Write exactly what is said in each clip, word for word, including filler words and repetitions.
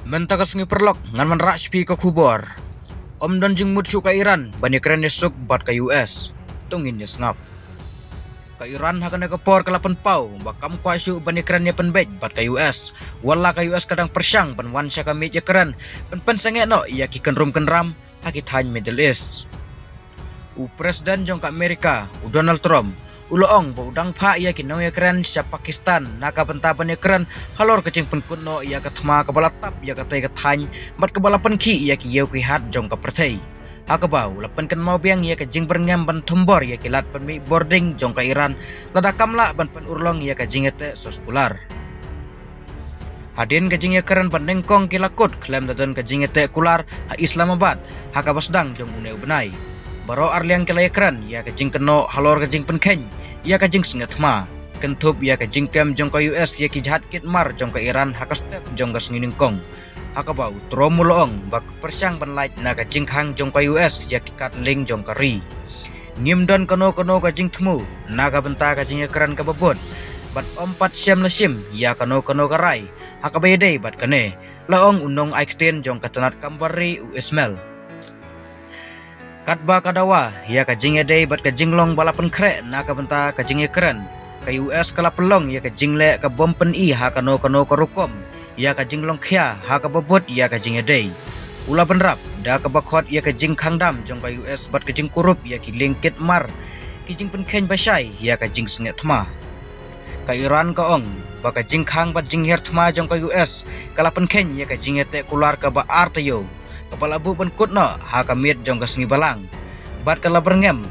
Mynta ka sngi paralok ngan wanrah sha phi ka khubor. Ym don jingmut shuh ka Iran ban ïakren ïasuk bad ka U S. To ngin ïa sngap. Ka Iran ha kane ka por ka la pynpaw ba kam kwah shuh ban ïakren ïapynbeit bad ka U S. Wat la ka U S ka dang pyrshang ban wan sha ka miej ïakren ban pynsangeh noh ïa ki kynrum kynram ha ki thaiñ Middle East. U President jong ka Amerika, u Donald Trump, u la ong ba u dang phah ïa ki nongïakren sha Pakistan na ka bynta ban ïakren halor ka jingpynkut noh ïa ka thma kaba la tap ïa katei ka thaiñ bad kaba la pynkhih ïa ki ïew ki hat jong ka pyrthei. Ha kaba u la pynkynmaw biang ïa ka jingbyrngem ban thombor ïa ki lad pynmih bording jong ka Iran lada kam lah ban pynurlong ïa ka jingïateh soskular. Hadien ka jingïakren ba nyngkong ki la kut khlem da don ka jingïateh kular ha Islamabad ha kaba sdang jong une u bnai. Baroh arliang ki la ïakren ïa ka jingkynnoh halor ka jingpynkheiñ ïa ka jingsngewthma, kynthup ïa ka jingkem jong ka U S ïa ki jahaj kit mar jong ka Iran ha ka step jong ka sngi nyngkong. Ha kaba u Trump u la ong ba ka pyrshang ban lait na ka jingkhang jong ka U S ïa ki kad lieng jong ka ri. Ngim don kano kano ka jingthmu na ka bynta ka jingïakren kaba bud bad ym pat shem la shim ïa kano kano ka rai ha kaba ïadei bad kane, la ong u nongai ktien jong ka tnat kam bar ri u Ismail. Katba ka dawa ïa ka jingïadei bad ka jinglong ba la pynkhreh na ka bynta ka jingïakren, ka U S ka la pynlong ïa ka jingleh ka bym pyni ha kano kano ka rukom ïa ka jinglong khia ha kaba bud ïa ka jingïadei. U la bynrap da kaba khot ïa ka jingkhang dam jong ka U S bad ka jingkurup ïa ki lieng kit mar, ki jingpynkheiñ ba shai ïa ka jingsngewthma. Ka Iran ka ong ba ka jingkhang bad jinghiar thma jong ka U S ka la pynkheiñ ïa ka jingïateh kular kaba ar taïew kaba la buh ban kut noh ha ka miet jong ka sngi Balang bad ka la byrngem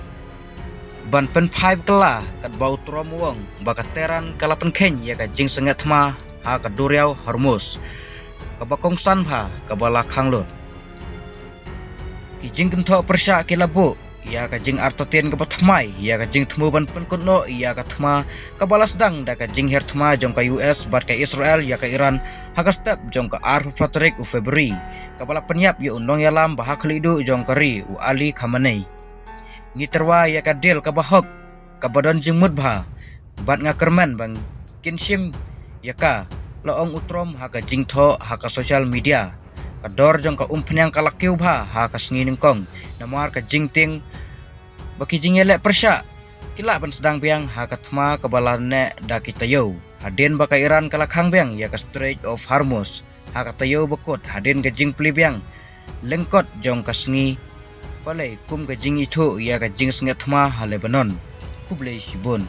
ban pynphai ba kylla, katba u Trump u ong ba ka Tehran ka la pynkheiñ ïa ka jingsngewthma ha ka duriaw Hormuz kaba kongsan bha kaba la khang lut. Ki jingkynthoh pyrshah ki la buh ïa ka jingartatien kaba thymmai ïa ka jingthmu ban pynkut noh ïa ka thma kaba la sdang da ka jinghiar thma jong ka U S bad ka Israel ïa ka Iran ha ka step jong ka arphew phra tarik u February, kaba la pynïap ïa u nongïalam ba ha khlieh duh jong ka ri u Ali Khamenei. Ngi tyrwa ïa ka deal kaba hok, kaba don jingmut bha bad nga kyrmen ba kin shim ïa ka, la ong u Trump ha ka jingthoh ha ka social media. Ka dor jong ka umphniang ka la kiew bha ha ka sngi nyngkong namar ka jingtieng ba ki jingïaleh pyrshah ki lah ban sdang biang ha ka thma kaba la neh da ki taïew hadien ba ka Iran ka la khang biang ïa ka Strait of Hormuz ha ka taïew ba kut hadien ka jingplie biang lyngkot jong ka sngi. Balei kum ka jingithuh ïa ka jingsngewthma ha Lebanon. Khublei shibun.